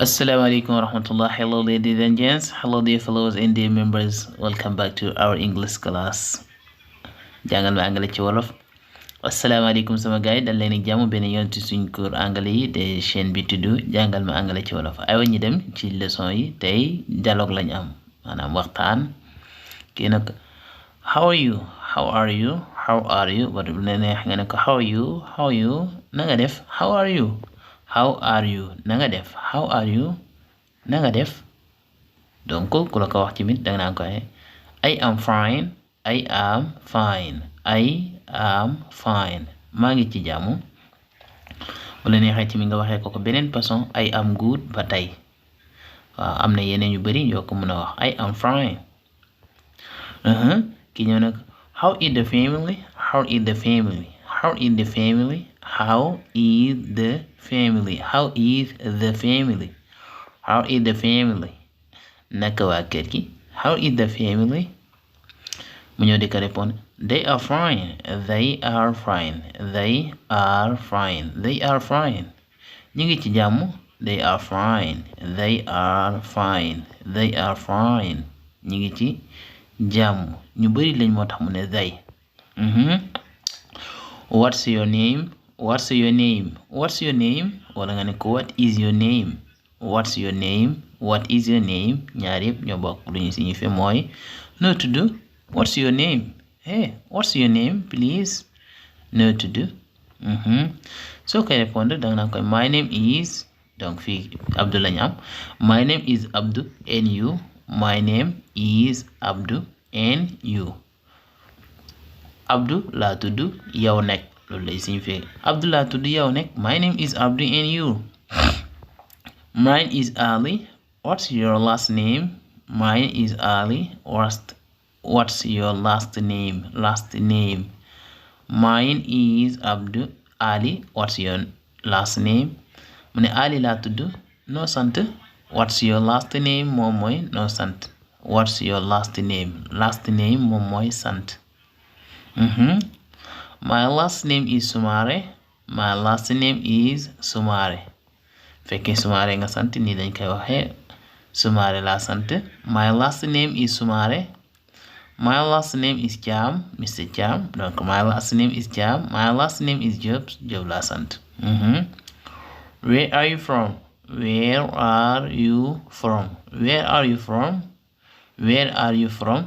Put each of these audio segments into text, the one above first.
Assalamualaikum warahmatullah. Hello ladies and gents, hello dear followers and dear members, welcome back to our English class. Jàngal ma anglais ci wolof. Assalamualaikum sama gaay dal leen ak jàmm benn yoon ci suñ cours anglais yi de chaîne bi tudd jàngal ma anglais ci wolof. Aywa ñu dem ci leçon yi tey dialogue lañ am maanaam waxtaan. Kii nag how are you wala bu la neex nga ne ko how are you na nga def how are you na nga def how are you na nga def. donc ku la ko wax tamit danga naan ko I am fine maa ngi ci jàmm. bu la neexee tamit nga waxee ko beneen façon I am good ba tey waaw am na yeneen yu bari yoo ko mën a wax I am fine. ki ñëw nag how is the family naka waa kër gi how is the family mu ñëw di ko répondre they are fine ñu ngi ci jàmm they are fine ñu ngi ci jàmm ñu bari lañ moo tax mu ne they. What's your name wala nga ne ko what is your name ñaar yëpp ñoo bokk lu ñu signifie mooy noo tudd. What's your name please noo tudd. soo koy répondre danga naan koy my name is donc fii Abdou lañ am my name is Abdou and you Abdou laa tudd yow nekk loolu lay signifie Abdou laa tudd yow nekk my name is Abdou and you. Mine is Ali. What's your last name? Mine is Ali. What's your last name? Mine is Abdou. Ali. What's your last name? mu ne Ali laa tudd noo sant. What's your last name moom mooy noo sant. What's your last name moom mooy sant. My last name is Sumare. Fekkee Sumare nga sant nii dañ koy waxee Sumare laa sant. My last name is Sumare. My last name is Thiam, Mr. Thiam. Donc my last name is Thiam. My last name is Diop laa sant. Where are you from?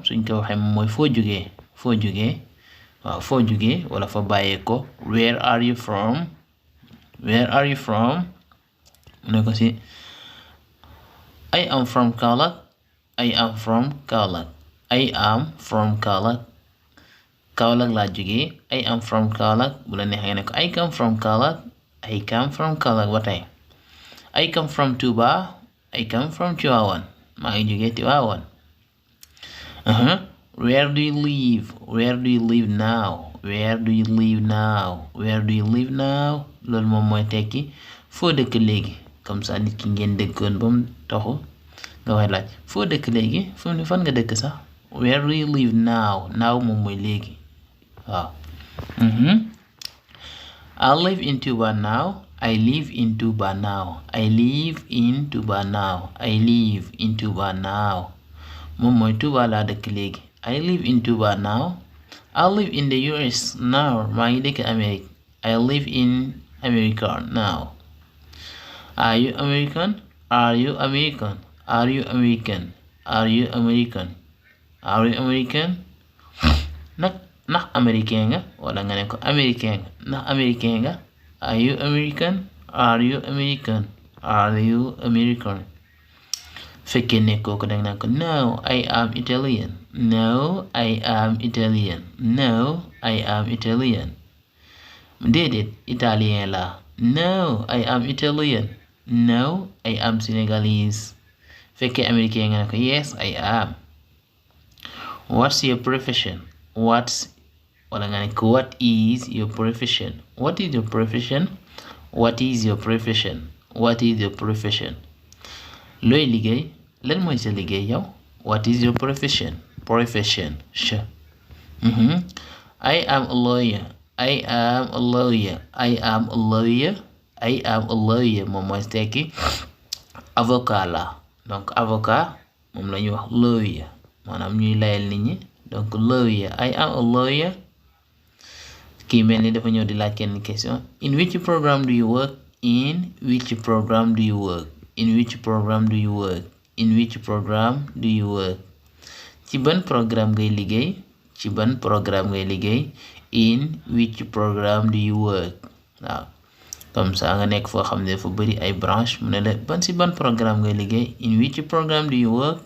Suñ ko waxee mooy foo jógee waaw foo jógee wala fa bàyyee ko where are you from mu ne ko si I am from Kaolack Kaolack laa jógee I am from Kaolack bu la neexee ne ko I come from Kaolack ba tey I come from Touba maa ngi jógee Tivaouane. Where do you live now loolu moom mooy tekki foo dëkk léegi comme ça nit ki ngeen dëkkoon ba mu taxu nga wax laaj foo dëkk léegi fan nga dëkk sax where do you live now moom mooy léegi waaw. I live in Touba now moom mooy Touba laa dëkk léegi I live in Touba now. I live in the US now maa ngi dëkk Amérique I live in America now. Are you American ndax américain nga wala nga ne ko américain nga ndax américain nga. Are you American fekkee nekkoo ko danga naan ko no I am Italian déedéet italien la no I am Italian no I am Senegalese fekkee américain nga ne ko yes I am. What's your profession wala nga ne ko what is your profession looy liggéey lan mooy sa liggéey yow what is your profession I am a lawyer moom mooy tekki avocat la donc avocat moom la ñuy wax lawyer maanaam ñuy layal nit ñi donc lawyer I am a lawyer. Kii mel ni dafa ñëw di laaj kenn question in which program do you work in which program do you work in which program do you work in which program do you work ci ban programme ngay liggéey ci ban programme ngay liggéey in which program do you work waaw comme ça nga nekk foo xam ne dafa bari ay branche mu ne la ci ban programme ngay liggéey in which program do you work.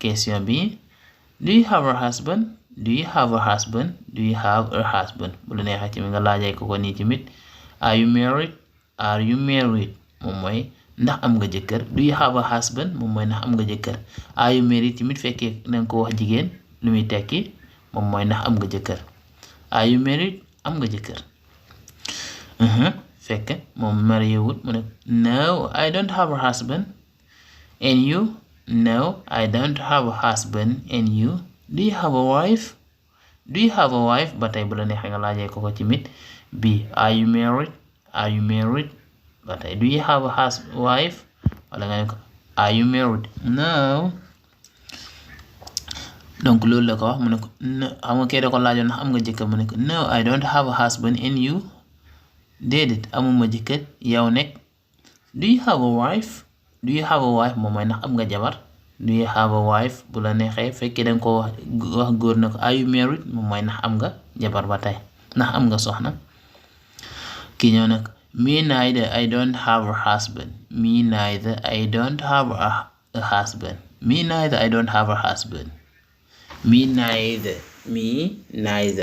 Question bi do you have a husband do you have a husband do you have a husband bu la neexee ci mi nga laajee ko nii tamit are you married moom mooy ndax am nga jëkkër do you have a husband moom mooy ndax am nga jëkkër are you married tamit fekkee danga ko wax jigéen lu muy tekki moom mooy ndax am nga jëkkër are you married am nga jëkkër fekk moom marié wut mu ne no I don't have a husband and you no I don't have a husband and you do you have a wife ba tey bu la neexee nga laajee ko tamit bi are you married ba tey do you have a wife wala nga ne ko are you married no donc loolu la ko wax mu ne ko no xam nga kee da ko laajoon ndax am nga jëkkër mu ne ko no I don't have a husband and you déedéet amuma jëkkër yow nekk do you have a wife moom mooy ndax am nga jabar do you have a wife bu la neexee fekkee danga ko wax góor na ko are you married moom mooy ndax am nga jabar ba tey ndax am nga soxna. Kii ñëw nag me neither I don't have a husband me neither I don't have a husband me neither I don't have a husband me neither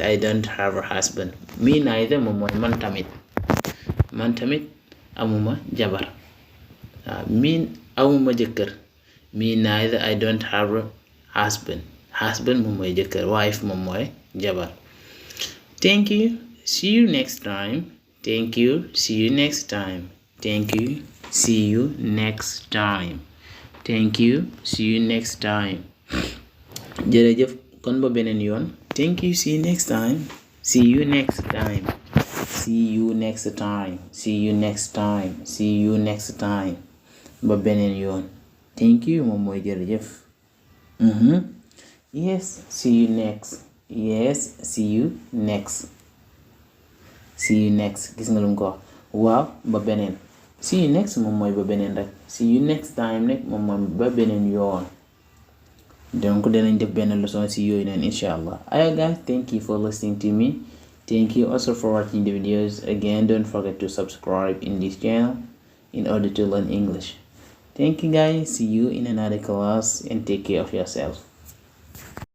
I don't have a husband me neither moom mooy man tamit amuma jabar waaw amuma jëkkër me neither I don't have a husband moom mooy jëkkër wife moom mooy jabar. Thank you see you next time jërëjëf kon ba beneen yoon thank you see you next time ba beneen yoon thank you moom mooy jërëjëf. Yes see you next gis nga lu mu ko wax waaw ba beneen see you next moom mooy ba beneen rek see you next time rek moom mooy ba beneen yoon. Donc danañ def benn leçon si yooyu neen insha allah. Alright guys, thank you for listening to me. Thank you also for watching the videos. Again, don't forget to subscribe in this channel in order to learn English. Thank you guys. See you in another class and take care of yourself.